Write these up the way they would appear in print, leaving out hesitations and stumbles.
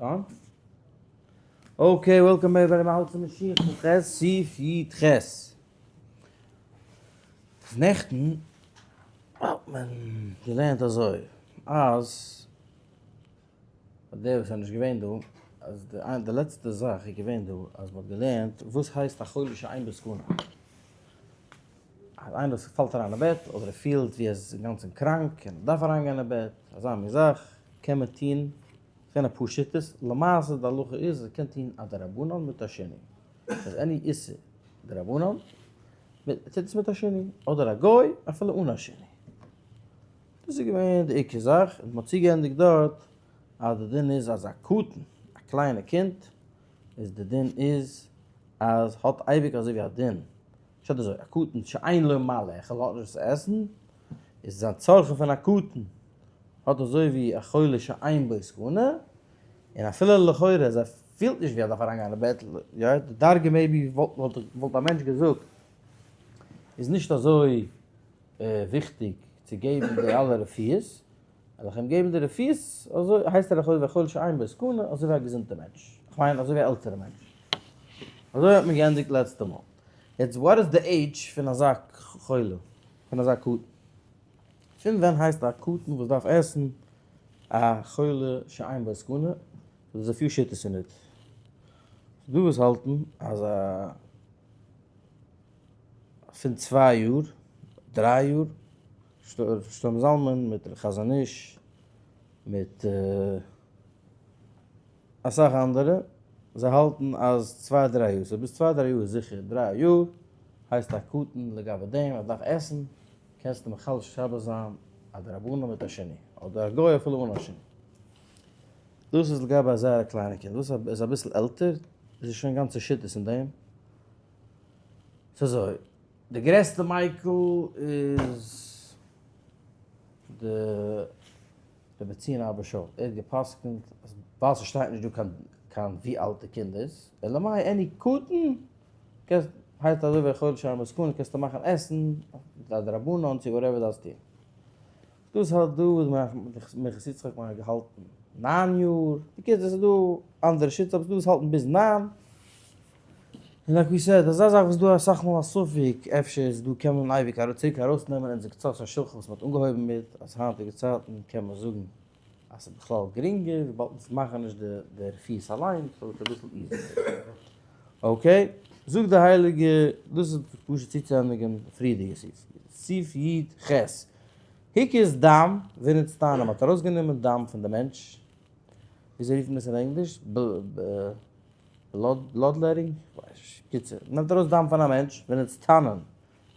On? Okay, welcome back ביי מ'האלט צום משיח ח' סעיף י ח. נעכטן האט מען געלערנט אזוי אז פאר די וואס זענען נישט געווען דא, אז די לעצטע זאך איז געווען דא אז מ'האט געלערנט וואס הייסט א חולה שאין בו סכנה. אז איינער וואס פאלט אריין אין בעט אדער ער פילט ווי ער איז אינגאנצן קראנק און דארף אריינגיין אין בעט, אזא מין זאך קען מען טון, ס'געווען אפאר שיטות, למעשה די הלכה איז אז מ'קען טון א דרבנן מיט א שינוי, ס'איז any איסור דרבנן, מ'טוט עס מיט א שינוי, אדער א גוי אפילו אן א שינוי. דאס איז געווען די עיקר זאך, און מ'האט צוגעענדיגט דארט אז די דין איז אז א קטן, א קליינע קינד, איז די דין איז אז האט אייביג אזוי ווי א דין, שטייט אזוי, א קטן שאין לו מה לאכול האט נישט וואס צו עסן, איז זיין צרכים פון א קטן האט אזוי ווי א חולה שאין בו סכנה, און אפילו לכאורה אז ער פילט נישט ווי ער דארף אריינגיין אין בעט, יא, די דרגה maybe וואלט וואלט א מענטש געזאגט איז נישט אזוי וויכטיג צו געבן די אלע רפואות, וועל איך אים געבן די רפואות, אזוי הייסט ער א חולה וחולה שאין בו סכנה, אזוי ווי א געזונטע מענטש, איך מיין אזוי ווי א עלטערע מענטש. אזוי האט מען געענדיגט לעצטע מאל. יעצט what איז די עידזש פון אזא חולה, פון אזא קטן? פון ווען הייסט א קטן וואס דארף עסן א חולה שאין בו סכנה? ס'איז דא few שיטות אין איט. ס'דא וואס האלטן אז א פון צוויי יאר, דריי יאר, שלמה זלמן מיט ר' חזון איש מיט אסאך אנדערע, זיי האלטן אז צוויי דריי יאר, so ביז צוויי דריי יאר איז זיכער, דריי יאר הייסט א קטן לגבי דעם אז דארף עסן, קענסטו מחלל שבת זיין א דרבנן מיט א שינוי, אדער א גוי אפילו אן א שינוי. דאס איז לגבי א זייער א קליינע קינד, וואס איז אביסל עלטער, איז עס שוין גאנצע שיטות אין דעם. ס'אזוי, די גרעסטע מיקל איז די רבי ציון אבא שאול, ער האט גע'פסק'נט אז ווייל ס'שטייט נישט דא קיין קיין ווי אלט די קינד איז, אלא מאי any קטן קענסט הייסט אזוי ווי חולה שאין בו סכנה קענסטו מאכן עסן א דרבנן צו whatever דארפסט טון. דאס האט דא מנחת יצחק מ'האט געהאלטן ניין יאר, בקיצור ס'איז דא אנדערע שיטות אבער ס'איז דא וואס האלטן ביז ניין. און like we said, אזא זאך וואס דא אסאך מאל א ספק, אפשר איז דא קען מען אייביג צוריק ארויסנעמען אונזער קצות השולחן וואס מ'האט אנגעהויבן מיט, אז היינטיגע צייטן קען מען זאגן אז ס'איז בכלל גרינגער וויבאלד אונז מאכן נישט די רפואות אליין, so איז אביסל easier. Okay, זאגט די הייליגע, דאס איז פשוט צוצוענדיגן די פריערדיגע סעיף, סעיף י ח, הקיז דם ונצטנן, מ'האט ארויסגענומען דם פון די מענטש, וויאזוי רופט מען עס אין ענגליש? Bloodletting? קיצור, מ'נעמט ארויס דם פון א מענטש, ונצטנן, און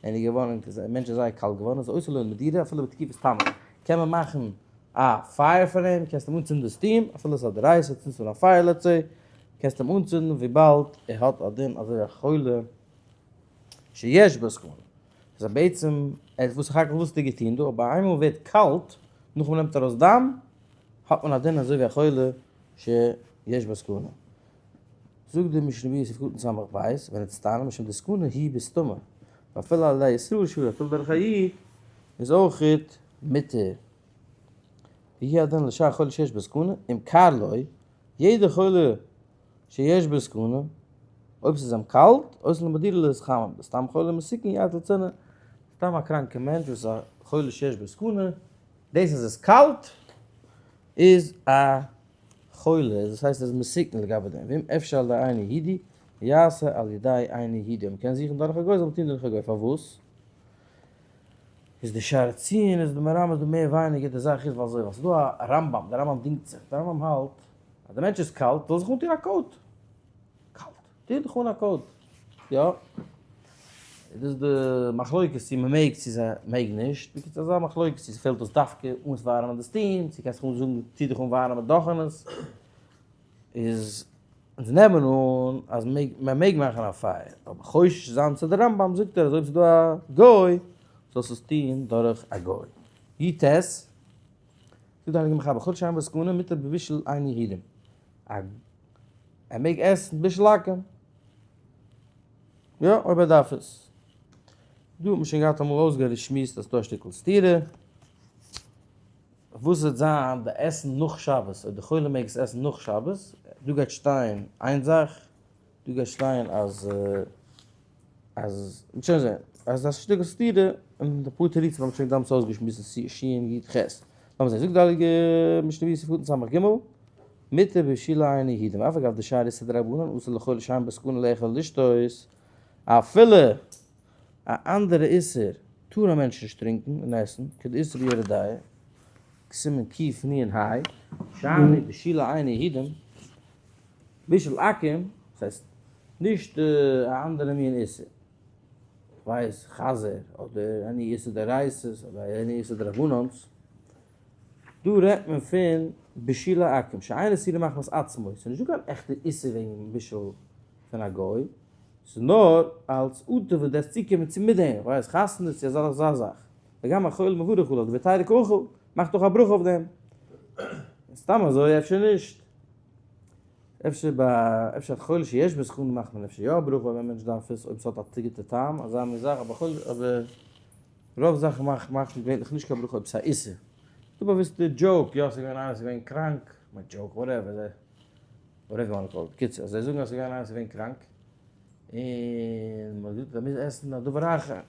איז געווארן, די מענטש איז זייער קאלט געווארן, איז עושין לו מדורה אפילו בתקופת תמוז, קען מען מאכן א פייער פאר אים, קענסט אים אנצינדן די steam, אפילו עס איז א דאורייתא, צינדסט אן א פייער let's say, קענסט אים אנצינדן וויבאלד ער האט א דין אזוי א חולה שיש בו סכנה. איז א בעצם, ער וואס סך הכל וואס האט ער געטון דא, אבער איינמאל ווערט קאלט, נאך מ'נעמט ארויס דם, האט מען א דין אזוי ווי א חולה שיש בו סכנה. זאגט די משנה ברורה סעיף קטן סמך בית, ונצטנן משום דסכנה היא בסתמא, ואפילו על ידי ישראל שרי אפילו דורך א איד איז אויכעט מותר. והוא הדין לשאר חולה שיש בו סכנה, אם קר לו, יעדע חולה שיש בו סכנה, אויב ס'איז אים קאלט, עושין לו מדורה להתחמם, וסתם חולה מסוכן יטיל צינה, סתם א קראנקע מענטש וואס איז א חולה שיש בו סכנה, דאס אז עס איז קאלט איז א חולה, דאס הייסט ער איז מסוכן לגבי דעם, ואם אפשר על ידי אינו יהודי, יעשה על ידי אינו יהודי, אויב מ'קען זוכן דורך א גוי זאל מען טון דורך א גוי, פארוואס? איז די שער ציון איז די מרמז דא מער ווייניגער די זאך איז ווייל אזוי ווייל ס'איז דא א רמב ם, די רמב ם דינגט זיך, די רמב ם האלט אז די מענטש איז קאלט זאל זיך אנטון א coat, קאלט, טו דיך אן א coat, יא, דאס איז די מחלוקת צו מ'מעג צו מ'מעג נישט, בקיצור אזא מחלוקת צו ס'פעלט אויס דווקא אנצוווארעמען די steam, צו קענסט זיך אנזאגן טו דיך אן ווארעמע דאכענעס, איז אונז נעמען אן אז מען מעג מאכן א פייער, אבער חושש זיין צו די רמב ם זאגט ער אז אויב ס'איז דא א גוי זאלסט עס טון דורך א גוי. י ט, זאגט די הייליגע מחבר כל שאין בו סכנה מותר בבישול אין יהודים, א ער מעג עסן בישול עכו"ם, יא אויב ער דארף עס. דא האט מען שוין געהאט אמאל אויסגעשמועסט אז ס'דא א שטיקל סתירה. וואס וועט זיין די עסן נאך שבת, אויב די חולה מעג עס עסן נאך שבת, דא גייט שטיין איין זאך, דא גייט שטיין אז אז מ'וועט שוין זען אז א שטיקל סתירה און די פאר תירוצים האבן שוין דאמאלס אויסגעשמועסט אין שין י ח. לאמיר זען, זאגט די הייליגע משנה ברורה סעיף קטן סג, מותר בבישולי אינו יהודים, אף על גב דשאר איסור דרבנן אסור לחולה שאין בו סכנה לאכול ולשתות, אפילו א אנדערע איסור טאר א מענטש נישט טרינקן און עסן, כדאיסור ביורה דעה, סימן קנ ה, שאני בישולי אינו יהודים, בישול עכו"ם, דאס הייסט נישט א אנדערע מין איסור, כ'ווייס חזיר אדער any איסור דאורייתא'ס אדער any איסור דרבנן'ס, דא רעדט מען פון בישולי עכו"ם שאין איסורו מחמת עצמו, ס'איז נישטא קיין עכטע איסור וועגן בישול פון א גוי, ס'איז נאר אלס אטו וואס דארף צוקומען צו מיט דעם, כ'ווייס חתונות צו אזא אזא זאך, וגם החולה מברך עליו, דבהיתרא קאכיל, מאכט אויך א ברכה אויף דעם, סתם אזוי אפשר נישט. אפשר ביי אפשר א חולה שיש בו סכנה מאכט מען אפשר יא א ברכה אויב א מענטש דארף עס אויב ס'האט א גוטע טעם אזא מין זאך אבער חולה אבער רוב זאכן מאכט מאכט מען געווענליך נישט קיין ברכה אויב ס'איז א איסור. דא באוויסטע joke יא ס'איז געווען איינער ס'איז געווען קראנק כ'מיין joke whatever whatever you wanna call it בקיצור זיי זאגן אז ס'איז געווען איינער ס'איז געווען קראנק און מ'האט געזאגט אז ער מוז עסן א דבר אחר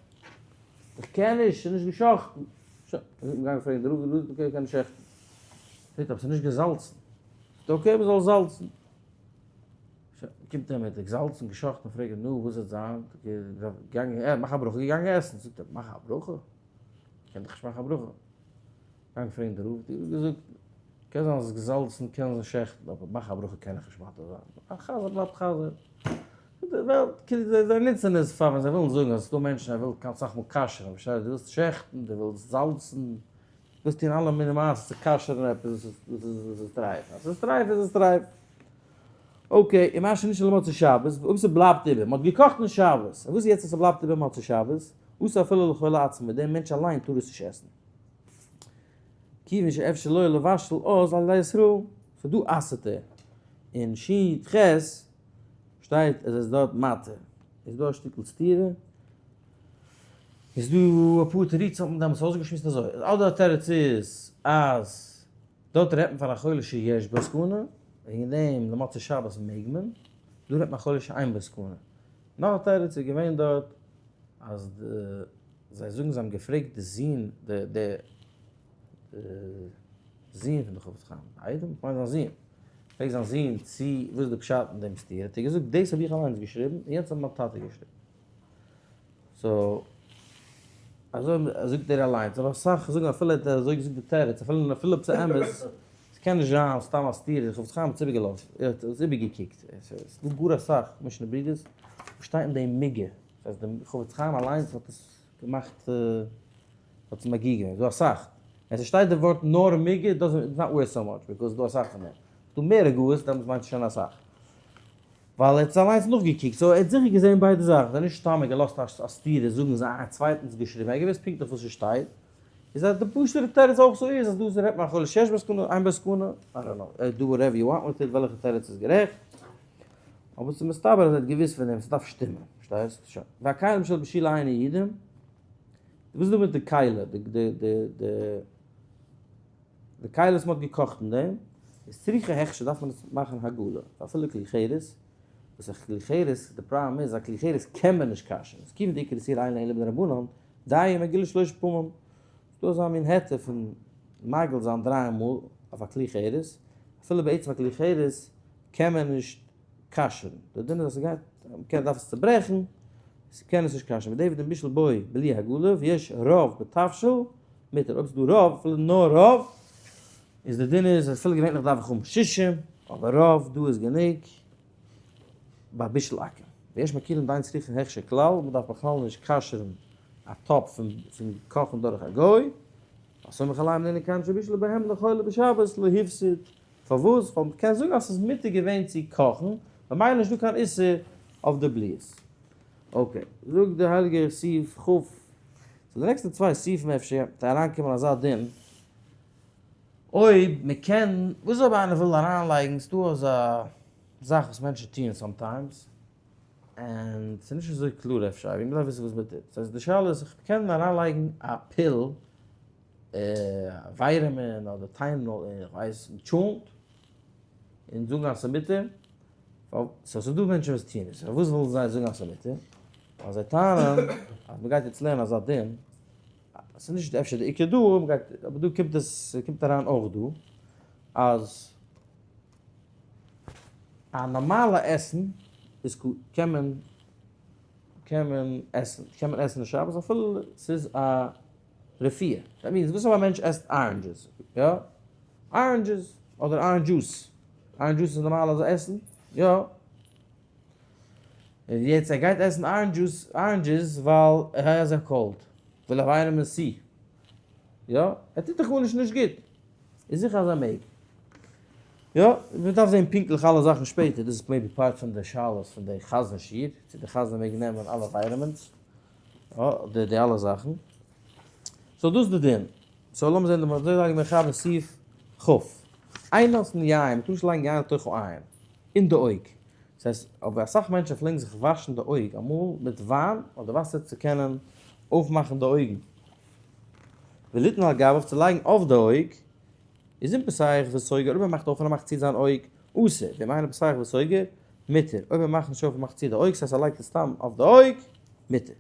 איך קען נישט ס'איז נישט גע'שחט'ן שוין איז מען געגאנגען פרעגן די רב די רב זאגט okay קען נישט שעכטן פרעגט אבער ס'איז נישט געזאלצן זאגט okay מ'זאל זאלצן. שוין, קומט ער מיט די געזאלצן געשאכטן פרעגט ער נו וואס וועט זיין? געגאנגען מאך א ברכה געגאנגען עסן, זאגט ער מאך א ברכה? קען דאך נישט מאכן א ברכה. געגאנגען פרעגן די רב, די רב האט געזאגט קען זיין אז עס איז געזאלצן קען זיין שעכטן אבער מאך א ברכה קען איך נישט מתיר זיין. א חזיר בלייבט חזיר. די וועלט כאילו זיי נוצן עס פאר ווען זיי ווילן זאגן אז עס איז דא מענטשן ער וויל קיין סאך מאל כשר'ן, פארשטייסט דו ווילסט שעכטן דו ווילסט זאלצן, ווילסט טון אלע מיני מעשות צו כשר'ן עפעס וואס איז טרייף, אז ס'איז טרייף איז עס טרייף. okay, און מה שנשאר למוצאי שבת, אויב ס'בלייבט איבער, מ'האט געקאכט אין שבת, און וואס איז יעצט אז ס'בלייבט איבער מוצאי שבת, אסור אפילו לחולה עצמו, דער מענטש אליין טאר עס נישט עסן. כיוון שאפשר לו לבשל אז על ידי ישראל, ס'איז דא אסר'ט ער, אין ש ח שטייט אז עס איז דארט מתיר, איז דא א שטיקל סתירה? איז דא אפאר תירוצים האט מען דעמאלטס אויסגעשמועסט אזוי, אדער א תירוץ איז אז דארט רעדט מען פון א חולה שיש בו סכנה, וועגן דעם למוצאי שבת מעג מען, דא רעדט מען א חולה שאין בו סכנה. נאך א תירוץ איז געווען דארט אז די זיי זאגן זיי האבן געפרעגט די זון די די זון פון די חפץ חיים, די איידעם? כ'מיין זיין זון, פרעגט זיין זון צו וואס איז די פשט אין דעם סתירה, האט ער געזאגט דאס האב איך אליינס געשריבן און יענץ האט מיין טאטע געשריבן. so אזוי זאגט ער אליינס, אבער אסאך זאגן אפילו האט ער אזוי געזאגט די תירוץ, אפילו אפילו אויב ס'איז אמת, ס'קען נישט זיין סתם א סתירה, איך האב עס חיים איבערגעלאזט, ער האט עס איבערגעקוקט, עס איז דא גאר אסאך משנה ברורה'ס וואס שטייט אין דעם מיגו, דאס הייסט דער חפץ חיים אליינס האט עס געמאכט, האט עס מגיה געווען, ס'איז דא אסאך, ווען ס'שטייט די ווארט נאר מיגו doesn't it's not worth so much, because ס'איז דא אסאך פון דעם, ס'איז דא מער הגהות דעמאלטס מיינט עס שוין אסאך. ווייל ער האט עס אליינס נאכגעקוקט, so ער האט זיכער געזען ביידע זאכן, ער האט נישט סתם געלאזט א סתירה זאגן זיי א צווייטנס געשריבן, ער האט געוואוסט פונקטליך וואס עס שטייט, איז אז די פשוט'ערע תירוץ אויך so איז אז דא איז רעדט מען א חולה שיש בו סכנה אין בו סכנה, I don't know, do whatever you want with it וועלכע תירוץ איז גערעכט, אבער ס'איז מסתבר אז ער האט געוואוסט פון דעם, ס'דארף שטימען, פארשטייסט? שוין. והכלים של בישולי אינו יהודים, וואס איז דא מיט די כלי, די די די. די כלי וואס מען האט געקאכט אין דעם, איז צריכה הכשר דארף מען עס מאכן הגעלה, ואפילו כלי חרס, וואס א כלי חרס, די פראבלעם איז א כלי חרס קען מען נישט כשר'ן, איז כיוון דעיקר איסור אין אלא מדרבנן, דיו מגולה שלוש פעמים, ס'איז דא אזא מין היתר פון מגל זיין דריי מאל אויף א כלי חרס, אפילו בעצם א כלי חרס קען מען נישט כשר'ן, די דין איז אז ס'גייט, מ'קען דארף עס צוברעכן, ס'קען עס נישט כשר'ן, בדיעבד אם בישל בו בלי הגעלה, ויש רוב בתבשיל, מותר, אויב ס'איז דא רוב, אפילו נאר רוב, איז די דין איז אפילו געווענליך דארף איך האבן שישים, אבער רוב דא איז גענוג, ביי בישול עכו"ם. ויש מקילין דאין צריכין הכשר כלל, מ'דארף בכלל נישט כשר'ן א טאפ פון קאכן דורך א גוי, הסומך עליהם לענין כלים שבישלו בהם לחולה בשבת לא הפסיד. פארוואס? ווייל מ'קען זאגן אז ס'איז מותר געווען צו קאכן, ממילא נישטא קיין איסור אויף די בליעות. okay, זאגט די הייליגע סעיף כ', so די נעקסטע צוויי סעיפים אפשר וועט אריינקומען אזא דין, אויב מ'קען, וואס איז אויב איינער וויל אריינלייגן, ס'דא אזא זאך וואס מענטשן טוען sometimes, און ס'איז נישט אזוי קלאר אפשר, אבער מ'דארף וויסן וואס מ'טוט, ס'הייסט די שאלה איז, איך קען אריינלייגן א פיל. vitamin אדער Tylenol און איך ווייס און טשולנט און זאגן אז ס'איז מותר, so ס'איז דא מענטשן וואס טוען עס, פארוואס ווילן זיי זאגן אז ס'איז מותר? ווייל זיי טענה'ן אז מ'גייט יעצט לערנען אזא דין, ס'איז נישט אפשר די עיקר דא, מ'גייט, אבער דא קומט עס, ס'קומט אריין אויך דא, אז א נארמאלע עסן איז קען מען קען מען עסן, קען מען עסן אין שבת אפילו ס'איז א רפואה. that means וואס אויב א מענטש עסט oranges, יא? oranges אדער orange juice, orange juice איז נארמאל אזוי עסן? יא. און יעצט ער גייט עסן orange juice, oranges ווייל ער has a cold, וויל ער vitamin C, יא? ער טוט דאך גארנישט נישט גוט, איז זיכער אז ער מעג. יא, מען דארף זען פונקטליך אלע זאכן שפעטער, דאס איז maybe part פון די שאלות פון די חזן שיעור, צו די חזן מעג נעמען אלע vitamins, יא, די די אלע זאכן. so דאס איז די דין. so לאמיר זען די אזוי לייגן מיר חבר סעיף כ'. אין נותנין יין, מען טאר נישט לייגן יין לתוך העין, אין די אויג. דאס הייסט, אבער אסאך מענטשן פלעגן זיך וואשן די אויג אמאל מיט וויין אדער וואסער צו קענען אויפמאכן די אויגן. וליתן על גביו צו לייגן אויף די אויג, איז אם פותח וסוגר, אויב ער מאכט אויף און ער מאכט צו זיין אויג, אסור, ואם אינו פותח וסוגר, מותר, אויב ער מאכט נישט אויף און מאכט צו די אויג, ס'הייסט ער לייגט עס סתם אויף די אויג, מותר.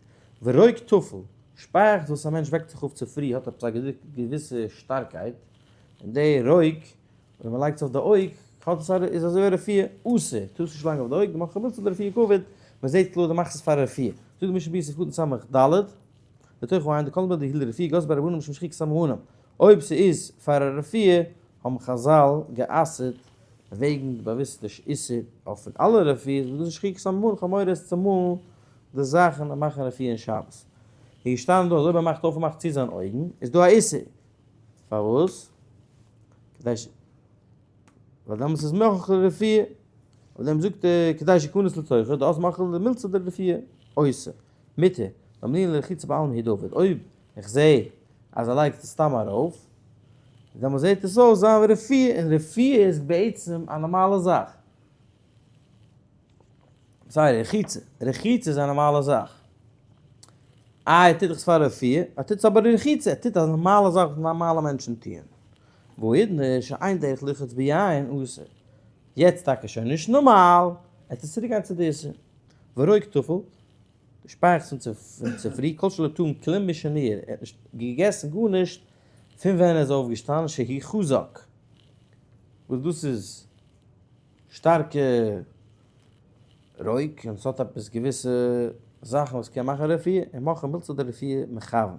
ורוק טפל, שפייעכץ וואס א מענטש וועקט זיך אויף צופרי האט עפעס א געוויסע שטארקייט, און די רוק ווען מען לייגט עס אויף די אויג האט עס א איז אזוי ווי רפואה, אסור, טארסט נישט לייגן אויף די אויג, די מוכרח מילתא דרפואה קעביד, מען זעט קלאר די מאכסט עס פאר רפואה. זאגט די משנה ברורה סעיף קטן סמך ד', לתוך העין דכל מילי דהיא לרפואה גזרו ביה רבנן משום שחיקת סממנים, אויב ס'איז פאר א רפואה האבן חזל גע'אסר'ט וועגן די באוויסטע איסור אויף אלע רפואות וואס דאס איז שחיקת סממנים כ'האב מורא עס צומאלן די זאכן און מאכן רפואה אין שבת. איז געשטאנען דא אז אויב ער מאכט אויף און מאכט צו זיין אויגן איז דא א איסור. פארוואס? כדי ש. ווייל דעמאלטס איז מוכרח לרפואה. אויף דעם זאגט ער כדי שיכנס לתוכו דאז מוכרח למילתא דרפואה עושה. מותר, דאמרינן לרחיצה בעלמא הוא דעביד, אויב איך זע אז ער לייגט עס סתם ארויף, דעמאלס זעט עס אויס זיין רפואה, און רפואה איז בעצם א נארמאלע זאך. sorry, רחיצה, רחיצה איז א נארמאלע זאך. איי ער טוט דאך עס פאר רפואה, ער טוט עס אבער רחיצה, ער טוט א נארמאלע זאך וואס נארמאלע מענטשן טוען. והאידנא שאין דרך לרחוץ ביין אסור. יעצט טאקע שוין נישט נארמאל, ער טוט צוריק גיין צו די איסור. ורוק טפל, די שפייעכץ פון צופרי, כל שלא טעם כלום משניעור, ער האט נישט געגעסן גארנישט פון ווען ער איז אויפגעשטאנען, שהוא חזק, וואס דאס איז שטארקע רוק, און ס'האט עפעס געוויסע זאכן וואס קען מאכן רפואה, און מוכרח מילתא דרפואה מכוון,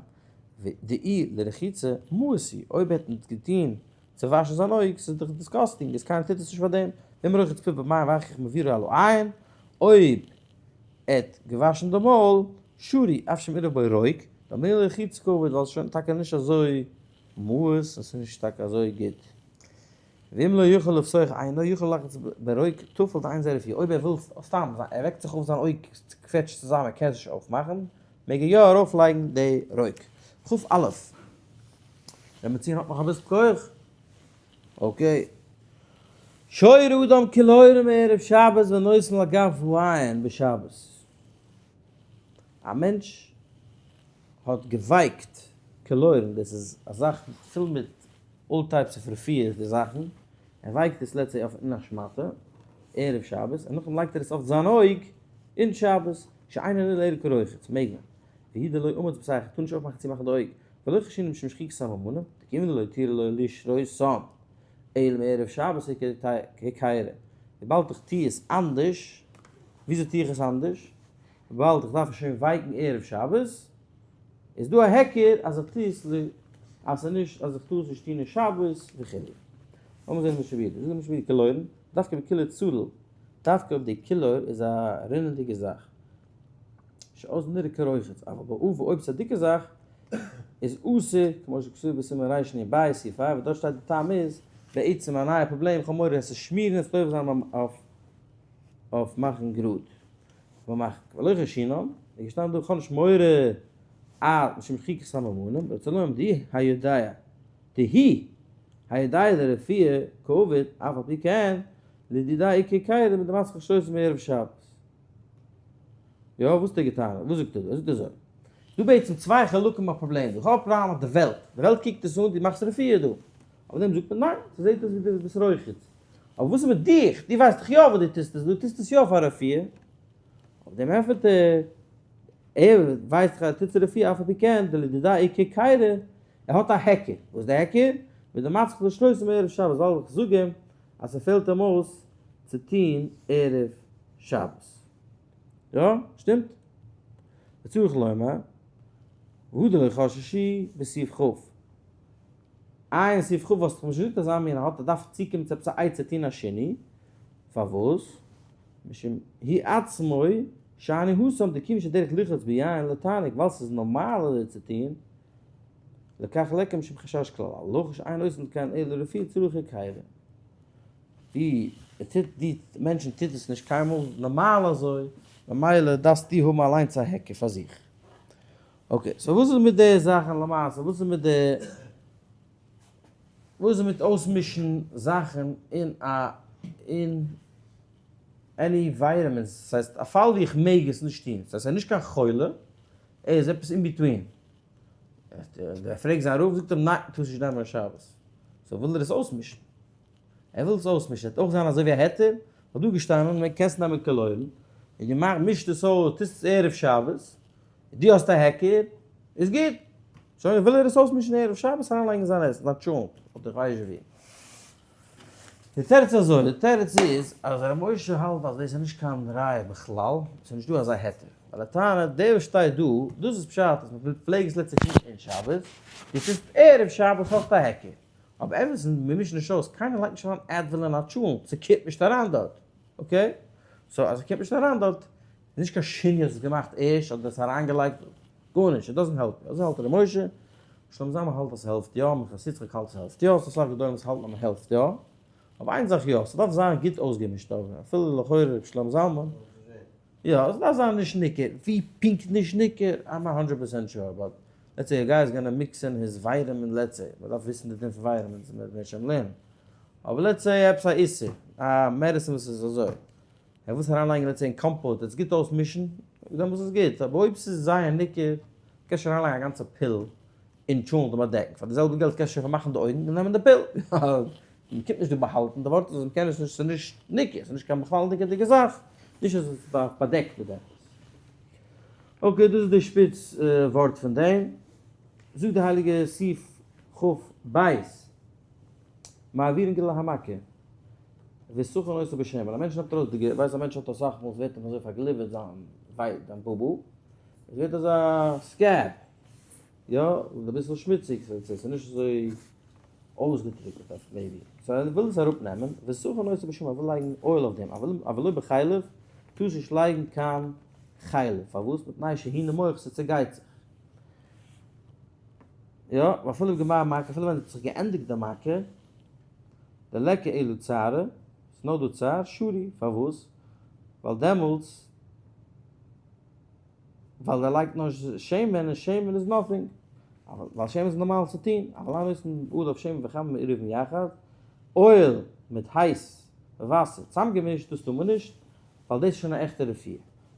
ודאי לרחיצה מאוס הוא, אויב ער האט נישט געטון צו וואשן זיין אויג, ס'איז דאך disgusting, איז קיינער טוט עס נישט פאר דעם, ואם רוחץ פיו במים ואחר כך מעבירו על העין, אויב ער האט געוואשן די מויל, שרי, אף שמעורב בו רוק, דאמרינן לרחיצה קעביד, ווייל ס'איז שוין טאקע נישט אזוי מאוס און ס'איז נישט טאקע אזוי גוט. ואם לא יכול לפתוח עינו יכול לרחוץ ברוק טפל דאין זה רפואה, אויב ער וויל סתם, ער וועקט זיך אויף זיין אויג קוועטשט צוזאם ער קען עס נישט אויפמאכן, מעג ער יא ארויפלייגן די רוק. כ"א. ר' בנציון האט נאך אביסל כח? okay. שורה אדם קילורין מערב שבת ונותן על גב העין בשבת. א מענטש האט געווייקט קילורין, דאס איז א זאך פול מיט all types of רפואות די זאכן, ער ווייקט עס let's say אויף אין א שמאטע ערב שבת און נאכדעם לייגט ער עס אויף זיין אויג אין שבת, שאינו נראה אלא כרוחץ, מעג מען. והוא דלא אמץ פותח, טאר נישט אויפמאכן צומאכן די אויג, ולא חיישינן משום שחיקת סממנים, דכיון דלא התירו לו לשרותם אלא מערב שבת היכירא, וויבאלד איך טוה עס אנדערש, וויאזוי טוה איך עס אנדערש? וויבאלד איך דארף עס שוין ווייקן ערב שבת, איז דא א היכר אז איך טוה עס אז ס'איז נישט אז איך טאר עס נישט טון אין שבת וכו'. לאמיר זען די משנה ברורה, זאגט די משנה ברורה קילורין, דווקא בקילור צלול, דווקא אויב די קילור איז א רינענדיגע זאך, שאז נראה כרוחץ, אבל בעבה אויב ס'איז א דיקע זאך איז אסור, כמו שכתוב בסימן רנ"ב סעיף ה, וואס דארט שטייט די טעם איז בעצם א נייע פראבלעם, כ'האב מורא עס צו שמירן עס טובע זיין אויף מאכן גראד במחק ולא חיישינן, איז געשטאנען דא כ'האב נישט מורא א משום שחיקת סממנים, רצה לומר דהוא היודע דהוא היודע לרפואה קעביד אף על פי כן לדידיה איכא היכרא מדמצריך לשרותו מערב שבת. יא, וואס האט ער געטענה'ט? וואס זאגט ער דא? ער זאגט אזוי. דא בעצם צוויי חלקים א פראבלעם דא. איך האב א פראבלעם אויף די וועלט. די וועלט קוקט עס אן, דו מאכסט רפואה דא. אויף דעם זאגט מען ניין, ס'זעט אויס ווי דו ביסט רוחץ. אבער וואס איז מיט דיך? דו ווייסט דאך יא וואס דו טוסט עס, דו טוסט עס יא פאר רפואה. אויף דעם ענטפערט ער, ער ווייסט דאך אז ער טוט עס רפואה אף על פי כן, דלדידיה איכא היכרא, ער האט א היכר. וואס איז די היכר? מיט די מצח לשנותו מערב שבת, ווייל איך זאג אים אז ס'פעלט אים אויס צו טון ערב שבת. יא? שטימט? וצריך לומר, והא דלא חששי בסעיף כ'. איי אין סעיף כ' האסטו נישט געזאגט אזא מין האט ער דארף צוקומען צו עפעס א עצה טון א שינוי, פארוואס? משום הוא עצמו שאני התם דכיוון שדרך לרחוץ ביין לתענוג ווייל ס'איז נארמאל אזוי צו טון, לכך ליכא משום חשש כלל, הלכה שאין עושים כן אלא לרפואה צריך היכרא. די טוט די מענטשן טוט עס נישט קיינמאל נארמאל אזוי, ממילא דארפסטו האבן אליינס א היכר פאר זיך. okay, so וואס איז מיט די זאכן למעשה? וואס איז מיט די וואס איז מיט אויסמישן זאכן אין א אין any vitamins? ס'הייסט א פאל ווי איך מעג עס נישט טון, ס'הייסט ער איז נישט קיין חולה, ער איז עפעס in between. ער פרעגט זיין רב זאגט אים ניין טארסט נישט נעמען שבת. so וויל ער עס אויסמישן. ער וויל עס אויסמישן, עס וועט אויך זיין אזוי ווי א היתר, האט דא געשטאנען מען קענסט נעמען קאלוירן, און דו מאך מישט עס אויס, טוסט עס ערב שבת, דו האסט א היכר, איז גוט, שוין וויל ער עס אויסמישן ערב שבת אריינלייגן זיין עסן, זיין טשולנט, אדער איך ווייס נישט ווי. די תירוץ איז אזוי, די תירוץ איז אז ר' משה האלט אז דאס איז נישט קיין ראיה בכלל, עס איז נישט דא אזא היתר, ווייל ער טענה'ט דער וואס שטייט דא, דאס איז פשט אז מען פלעג עס לעצטע טון אין שבת, דו טוסט ערב שבת האסטו א היכר, אבער אמת'ן מיר מישן נישט אויס, קיינער לייגט נישט אריין Advil אין א טשולנט, ס'קומט נישט אריין דארט, okay? so אז ס'קומט נישט אריין דארט, איז נישט קיין שינוי אז עס געמאכט ערשט אדער עס אריינגעלייגט, גארנישט, it doesn't help, אזוי האלט ר' משה, שלמה זלמן האלט אז ס'העלפט יא, מנחת יצחק האלט ס'העלפט יא, ס'איז אסאך גדולים וואס האלטן אז מ'העלפט יא, אבער איין זאך יא, ס'דארף זיין גוט אויסגעמישט אבער אפילו לכאורה ר' שלמה זלמן, יא, עס דארף זיין נישט ניכר, ווי פונקט נישט ניכר? I'm a hundred percent sure, but let's say a guy is gonna mix in his vitamin let's say, מען דארף וויסן די דין פון vitamins, מען וועט שוין לערנען, אבער let's say עפעס א איסור, א medicine וואס איז אזוי, ער וויל עס אריינלייגן let's say אין compote, עס גוט אויסמישן, דעמאלס איז גוט, אבער אויב ס'איז זייער ניכר, קענסט שוין אריינלייגן א גאנצע pill אין טשולנט און באדעקן, פאר די זעלבע געלט קענסטו שוין פארמאכן די אויגן און נעמען די pill. מען קומט נישט דא באהאלטן, די ווארט איז אז מען קען עס נישט, ס'איז נישט ניכר, ס'איז נישט קיין בכלל ניכר'דיגע זאך, נישט אז עס איז באדעקט מיט עפעס. okay, דאס איז די שפיץ ווארט פון דעם. זאגט די הייליגע סעיף כ ב, מעבירין גדול המכה, וסכין אותו בשמן, א מענטש נעמט ארויס די, ווייסט א מענטש האט אסאך מאל, עס ווערט אים אזוי פארגליווערט זיין וויי, זיין בובו, עס ווערט אזא scab, יא, אביסל שמוציג, ס'איז נישט אזוי אויסגעטריקענט אויף maybe, so ער וויל עס אראפ נעמען, וסכין אותו בשמן, ער וויל לייגן oil אויף דעם, אבל לא בחלב, טארסט נישט לייגן קיין חלב, פארוואס? מפני שהוא נמוח, ס'צעגייט זיך. יא, ואפילו בגמר מכה, אפילו ווען עס האט זיך געענדיגט די מכה, דליכא אלא צערא, ס'איז נאר דא צער, שרי, פארוואס? ווייל דעמאלטס, ווייל ער לייגט נאר שמן און שמן איז nothing, ווייל שמן איז נארמאל צו טון, אבל אין עושין עליו שמן וחמין מעורבין יחד, oil מיט הייס וואסער צוזאמגעמישט דאס טאר מען נישט, ווייל דאס איז שוין א עכטע רפואה.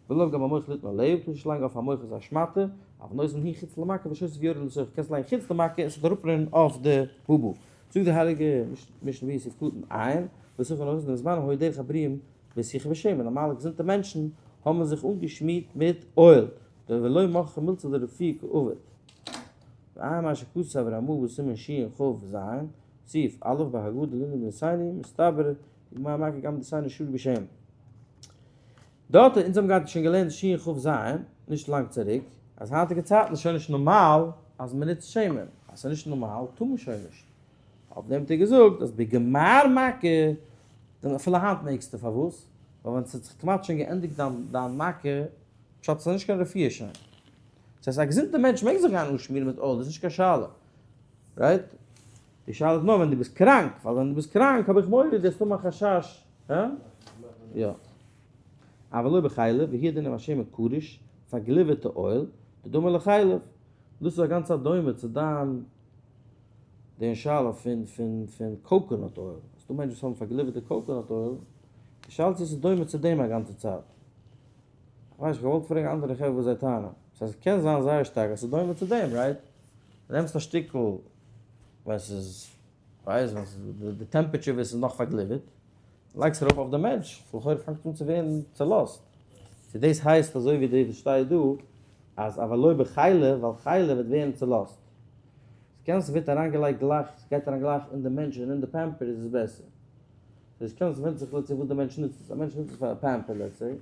ולא על גבי המוך ליתנו עליה, טאר נישט לייגן אויף א מוך אזא שמאטע, אבל נותן היא חוץ למכה ושותה ויורד לתוכה, קענסט לייגן חוץ למכה און ס'וועט אראפרינען אויף די בובו. זאגט די הייליגע משנה ברורה סעיף קטן עיין, וסכין אותו בזמן היה דרך הבריאים בסיכה בשמן, נארמאלע געזונטע מענטשן האבן זיך אנגעשמירט מיט oil, ולא מוכרח מילתא דרפואה קעביד. ועיין מה שכתב רמא בסימן שכ ז, סעיף א' בהגדה לענין דנתיני, מסתבר דגמר מכה גם דנתיני שרי בשמן. דארט אונז האבן געהאט שוין געלערנט שכ ז נישט לאנג צוריק, אז היינטיגע צייטן איז שוין נישט נארמאל אז מען נוצט שמן, אז ס'איז נישט נארמאל טאר מען שוין נישט. אויף דעם האט ער געזאגט אז בגמר מכה, דען אפילו היינט מעגסטו, פארוואס? ווייל ווען ס'האט זיך כמעט שוין געענדיגט דיין דיין מכה, פשט ס'איז נישט קיין רפואה שוין. דאס הייסט א געזונטע מענטש מעג זיך גיין אנשמירן מיט oil, דאס איז נישט קיין שאלה. right? די שאלה איז נאר ווען דו ביסט קראנק, ווייל ווען דו ביסט קראנק האב איך מורא דו וועסט האבן א חשש. הא? יא. אבל לא בחלב, והוא הדין עם השמן קרוש, פארגליווערטע oil, דדומה לחלב. דאס איז א גאנצע דומה צו דיין די שאלה פון פון פון coconut oil, ס'דא מענטשן וואס האבן פארגליווערטע coconut oil, די שאלה צו ס'איז דומה צו דעם א גאנצע צייט. כ'ווייס נישט, כ'וואלט פרעגן אנדערע חברה וואס זיי טענה'ן. so עס קען זיין זייער שטארק אז ס'איז דומה צו דעם, right? דו נעמסט א שטיקל ווען ס'איז, ווייס ווען ס'איז די temperature ווען ס'איז נאך פארגליווערט, לייגסט ארויף אויף די מענטש, לכאורה פאנגט אן צו ווערן צעלאזט. צו דאס הייסט אזוי ווי די וואס שטייט דא אז אבל לא בחלב ווייל חלב וועט ווערן צעלאזט. ס'קען ס'ווערט אריינגעלייגט גלייך, ס'גייט אריין גלייך אין די מענטש און אין די pamper איז עס בעסער. סאו ס'קען ס'ווענדט זיך let's say וואס די מענטש נוצט עס, א מענטש נוצט עס פאר א pamper let's say,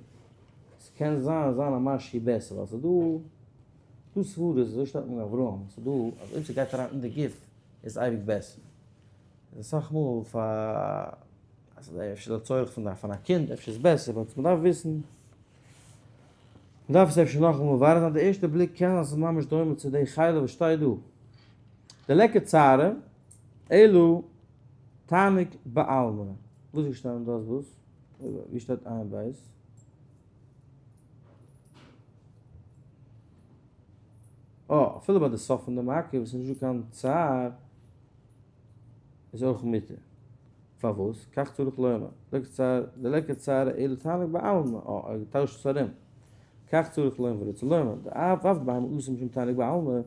ס'קען זיין זיין א משהו בעסער ווייל ס'דא דא סברות אזוי שטייט אין אברהם ס'דא אז אויב ס'גייט אריין אין די גוף איז אייביג בעסער. איז אסאך מאל פאר אפשר לצורך פון פון א קינד אפשר איז בעסער but מ'דארף וויסן מ'דארף עס אפשר נאכאמאל מברר זיין די ערשטע בליק קען זיין אז ס'איז ממש דומה צו די חלב וואס שטייט דא דליכא צערא אלא תענוג בעלמא וואס איז געשטאנען דאס וואס ווי שטייט עין בית? אה אפילו ביי די סוף פון די מכה וואס איז נישטא קיין צער איז אויך מותר. פארוואס? כך צריך לומר, דליכא צערא אלא תענוג בעלמא, אה, ער טוישט עס ארום. כך צריך לומר ורוצה לומר, דאף אף בהמה אסור משום תענוג בעלמא,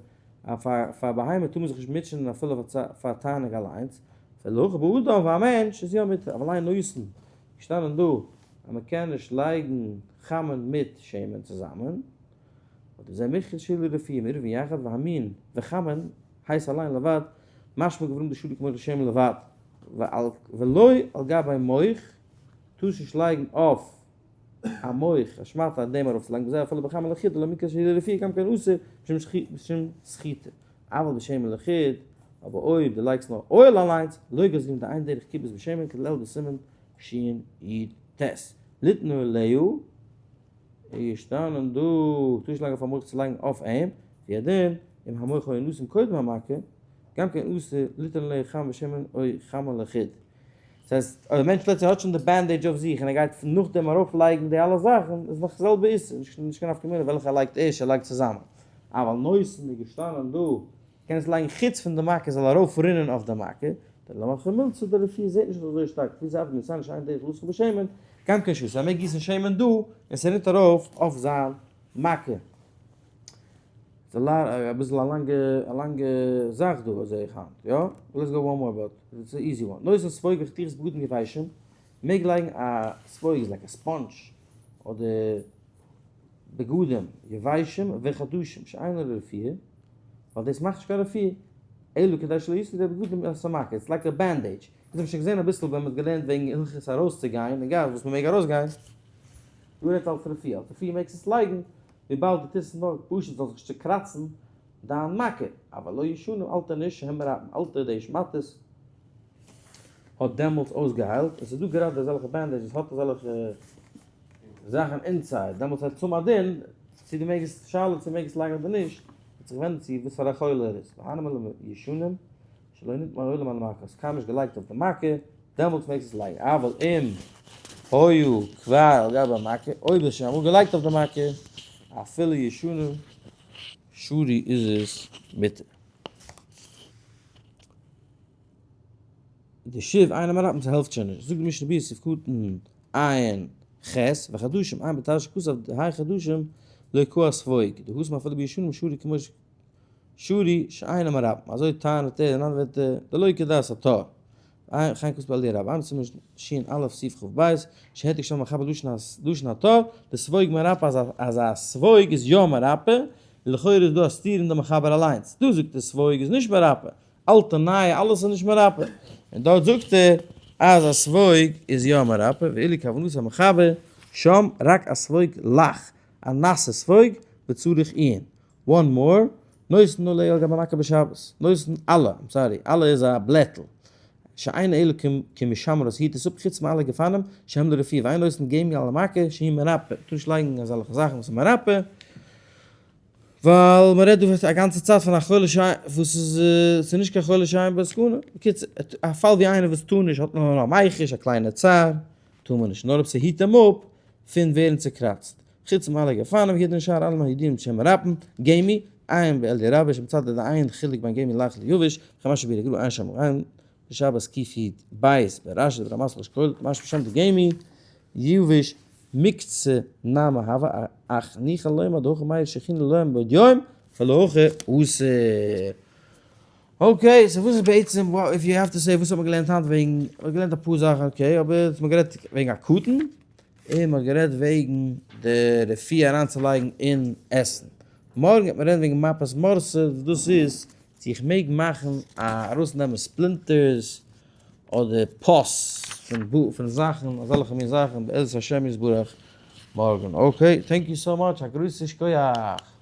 אז פאר בהמה טאר מען זיך נישט מוטשענען אפילו פאר תענוג אליינס, ואילו הכא באדם פאר א מענטש איז יא מותר, אבל אין נותן, געשטאנען דא אז מען קען נישט לייגן חמין מיט שמן צוזאמען, וזה מכדי ששרי לרפואה מעורבין יחד והמין וחמין הייס אליין לבד, משמע געווארן די שרי כמו שמן לבד, ולא על גבי מוך, טארסט נישט לייגן אויף א מוך, א שמאטע אויף דעם ארויפצולייגן, וזה אפילו בחמין לחוד, דלא מכדי ששרי לרפואה גם כן אסור משום סחיטה, אבל בשמן לחוד, אבער אויב דו לייגסט נאר oil אליינס, לא גזרינן דאין דרך כיבוס בשמן כדלעיל בסימן שי"ט, ליתנו עליה. איז געשטאנען דא טאר נישט לייגן אויף א מוך צו לייגן אויף אים, והוא הדין אם המוך היה נתון קודם המכה, גם כן אסור ליתן עליה חמין ושמן או חמין לחוד. דאס הייסט אויב א מענטש let's say האט שוין די bandage אויף זיך און ער גייט נאכדעם ארויף לייגן די אלע זאכן איז נאך די זעלבע איסור, נישט קיין נפקא מינה וועלכע ער לייגט ערשט ער לייגט צוזאמען. אבל נותן איז געשטאנען דא קען עס לייגן חוץ פון די מכה זאל ארויף רינען אויף די מכה, דלא מילתא דרפואה זעט נישט אזוי שטארק ווי זיי אויף די שאין דרך לסוך בשמן, גם כן שתי, ער מעג גיסן שמן דא און ס'רינט ארויף אויף זיין מכה. ס'איז אביסל א לאנגע א לאנגע זאך דא זעה איך היינט, יא? let's go one more but it's a easy one. נותן ספוג וחתיכת בגדים יבשים, מעג לייגן א ספוג איז like א sponge אדער בגדים יבשים וחדשים שאינן לרפואה, ווייל דאס מאכט נישט קיין רפואה, אלא כדי שלא יסרטו הבגדים את המכה, it's like a bandage, דאס האב איך שוין געזען אביסל ווען מ'האט געלערנט וועגן הלכות ארויסצוגיין אין גאס וואס מ'מעג ארויסגיין, דא רעדט אלס רפואה, אלס רפואה מעגסט עס לייגן וויבאלד דו טוסט עס נאר פשוט זאל זיך נישט צוקראצן דיין מכה, אבל לא ישנים אלטע נישט שהם מרפאים, אלטע די שמאטעס האט דעמאלטס אויסגעהיילט, און ס'איז דא גראדע אזעלכע bandages האט אזעלכע זאכן inside, דעמאלטס האט צום הדין צו דו מעגסט, שאלה צו מעגסט לייגן אדער נישט, וועט זיך ווענדן צו וואס פאר א חולה ער איז, והני מילי ישנים שלא ניתנו מעולם על המכה, ס'איז קיינמאל נישט געלייגט אויף די מכה, דעמאלטס מעגסט עס לייגן, אבל אם היו כבר על גבי המכה, אויב איז שוין אמאל געלייגט אויף די מכה, אפילו ישנים שרי איז עס מותר. דשוב אינן מרפאין ס'העלפט שוין נישט, זאגט די משנה ברורה סעיף קטן ע"ח, וחדשים עיין בתר שכתב דהאי חדשים לא קא ספוג, דהתם אפילו בישנים שרי כמו שרי שאינן מרפאין, אזוי טענה'ט ער אין אנדערע ווערטער דלא כדעת הטור, עיין כן כתב באליה רבה, עיין בסימן ש"א סעיף כ"ב, שהעתיק שם המחבר לשון הטור, דספוג מרפא אז א ספוג איז יא מרפא, און לכאורה איז דא א סתירה אין די מחבר אליינס, דא זאגט ער ספוג איז נישט מרפא, אלטע נייע אלעס איז נישט מרפא, און דארט זאגט ער אז א ספוג איז יא מרפא, ואילו כוונת המחבר שם רק א ספוג לח, א נאסע ספוג, וצריך עיון. one more, נותן עלה על גבי מכה בשבת, נותן עלה, I'm sorry, עלה איז א בלעטל, שאין אלא כמשמר אז היט עס אפ חוץ מעלה גפנים שהם לרפואה, ואין נותן גמי על המכה שהיא מרפא, טאר נישט לייגן אזעלכע זאכן וואס איז מרפא, ווייל מען רעדט דא א גאנצע צייט פון א חולה שאין וואס איז ס'איז נישט קיין חולה שאין בו סכנה, בקיצור א פאל ווי איינער וואס טאר נישט האט נאר א מיחוש א קליינע צער טאר מען נישט נאר אויב ס'היט אים אפ פון ווערן צוקראצט, חוץ מעלה גפנים היט נישט שאר אלעם הידועים שהם מרפאים, גמי, עיין באליה רבה שמצד די אין חילוק בין גמי לח ליבש, וכמה שביער הגר"א עיין שם עיין בשבת קי"ב ברש"י דרמס לאשכול משמע שם דגמי יבש. מקצה נמי הוה אך ניחא לומר דהכי מיא שכינה להם בעוד יום ולא הכי אסור. okay, so וואס איז בעצם, if you have to say, וואס האט מען געלערנט היינט וועגן, מען האט געלערנט אפאר זאכן okay, אבער מען האט גערעדט וועגן א קטן, און מען האט גערעדט וועגן די רפואה אריינצולייגן אין עסן. מארגן וועט מען רעדן וועגן מפת מורסא, וואס דאס איז צו איך מעג מאכן א ארויסנעמען splinters אדער pus פון זאכן, אזעלכע מין זאכן, בעזרת השם יתברך מארגן. okay, thank you so much, א גרויסע שכוח.